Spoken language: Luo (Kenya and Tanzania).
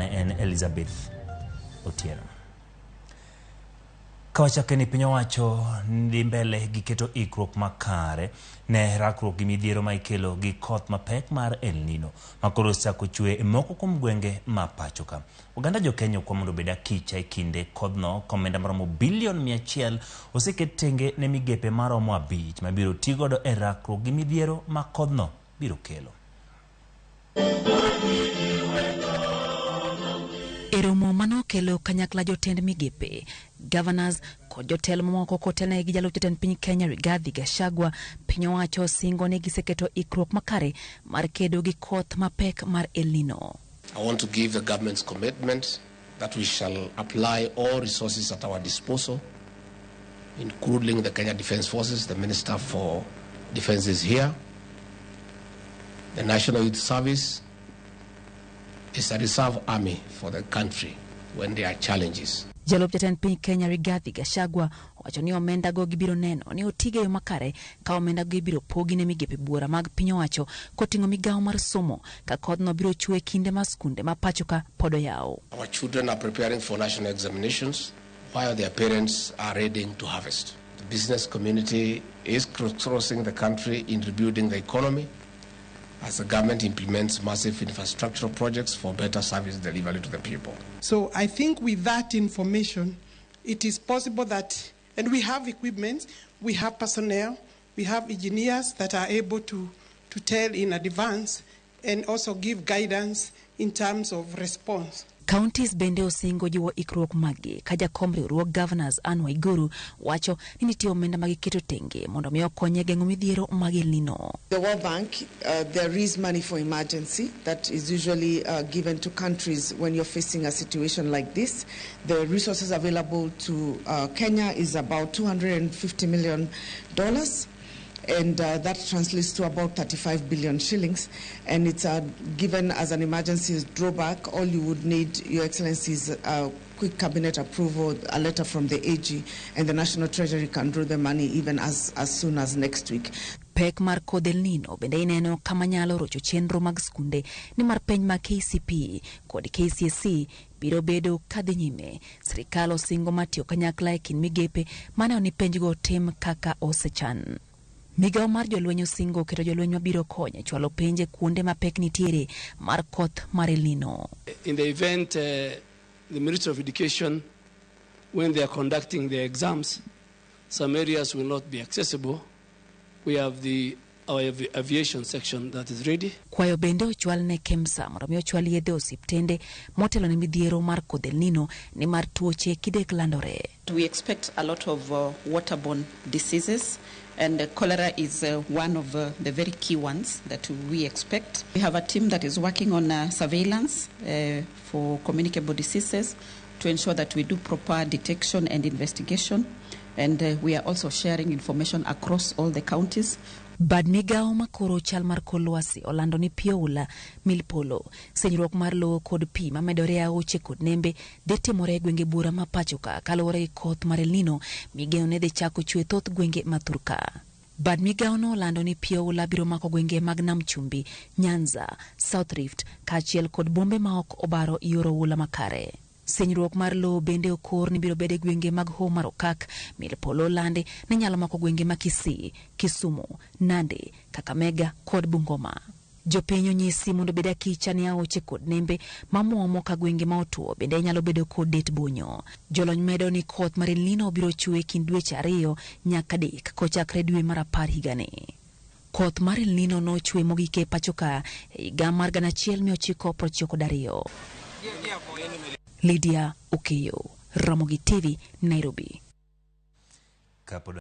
Mane en Elizabeth Otieno. Kawachake ni piny owacho dhi mbele gi keto ikruok makare ne rakruok gi midhiero ma ikelo gi koth mapek mar El Nino ma koro osechako chwe e moko kuom gwenge ma pacho ka. Oganda jo Kenya okwa mondo obed akicha e kinde kodhno ka omenda maromo bilion 100 oseket tenge ne migepe maromo 5 mabiro tigodo e rakruok gi midhiero ma kodhno biro kelo. E romo manokelo kanyakla jotend migepe, governors kod jotelo mamoko kotelnegi gi jalup jatend piny Kenya Rigathi Gachagua, piny owacho osingo ni giseketo ikruok makare mar kedo gi koth mapek mar El Nino. I want to give the government's commitment that we shall apply all resources at our disposal, including the Kenya Defence Forces. The Minister for Defence is here. The National Youth Service is a reserve army for the country when there are challenges. Jalup jatend piny Kenya Rigathi Gachagua owacho ni omenda go gibiro neno ni otige yo makare ka omenda go ibiro pogi ne migepe buora mag piny owacho koting'o migawo mar somo ka kodhno biro chwe kinde ma skunde ma pacho ka pod oyaw. Our children are preparing for national examinations while their parents are ready to harvest. The business community is crossing the country in rebuilding the economy as the government implements massive infrastructural projects for better service delivery to the people. So I think with that information, it is possible that, and we have equipment, we have personnel, we have engineers that are able to tell in advance and also give guidance in terms of response. Counties bende osingo jiwo ikruok maggi ka jakom riwruog Governors Anne Waiguru wacho ni nitie omenda ma giketo tenge mondo mi okony e geng'o midhiero mag El Nino. The World Bank, there is money for emergency that is usually given to countries when you're facing a situation like this. The resources available to Kenya is about $250 million. And that translates to about 35 billion shillings. And it's given as an emergency drawback. All you would need, Your Excellency, is a quick cabinet approval, a letter from the AG, and the National Treasury can draw the money even as soon as next week. Pek mar kodh El Nino bende ineno kama nyalo rocho chenro mag skunde nimar penj mag KCPE kod KCSE biro bedo kadhi nyime. Sirikal osingo mar tiyo kanyakla e kind migepe maneno ni penjgo tim kaka osechan. Migawo mar jolweny osingo keto jolweny mabiro konyo e chwalo penj e kuonde ma pek nitiere mar koth mar El Nino. In the event the Ministry of Education, when they are conducting their exams, some areas will not be accessible. We have our aviation section that is ready. Kwayo bende ochwal ne KEMSA mondo mi ochwal yedhe osiptende motelo ne midhiero mar kodh El Nino nimar tuoche kidek landore. We expect a lot of waterborne diseases, and cholera is one of the very key ones that we expect. We have a team that is working on surveillance for communicable diseases to ensure that we do proper detection and investigation, and we are also sharing information across all the counties. Bad migawo makoro chal mar kor lwasi olando ni pi oula, mil polo, senyruok mar lowo kod pi mamedore e aoche kod nembe dhi timore e gwenge buora ma pacho ka kaluwore gi koth mar El Nino migeno ne dhi chako chwe thoth gwenge ma thurka. Bad migawo no olando ni pi oula biro mako gwenge mag Nam Chumbi, Nyanza, South Rift kaachiel kod bombe ma ok obaro yor oula makare. Senyruok mar lowo bende okor ni biro bedo e gwenge mag Hoho mar Okak, mil polo olandi ni nyalo mako gwenge ma Kisii, Kisumu, Nandi, Kakamega kod Bungoma. Jopiny onyisi mondo obed akicha ni aoche kod nembe mamuomo ka gwenge ma otuo bende nyalo bedo kod det bonyo. Jolony medo ni koth mar El Nino biro chwe e kind dweche 2 nyaka 3 kochakre dwe mar 10 higani. Koth mar El Nino nochwe mogik e pacho ka e higa mar 1992. Lydia Okeyo, Ramogi TV, Nairobi. Kapod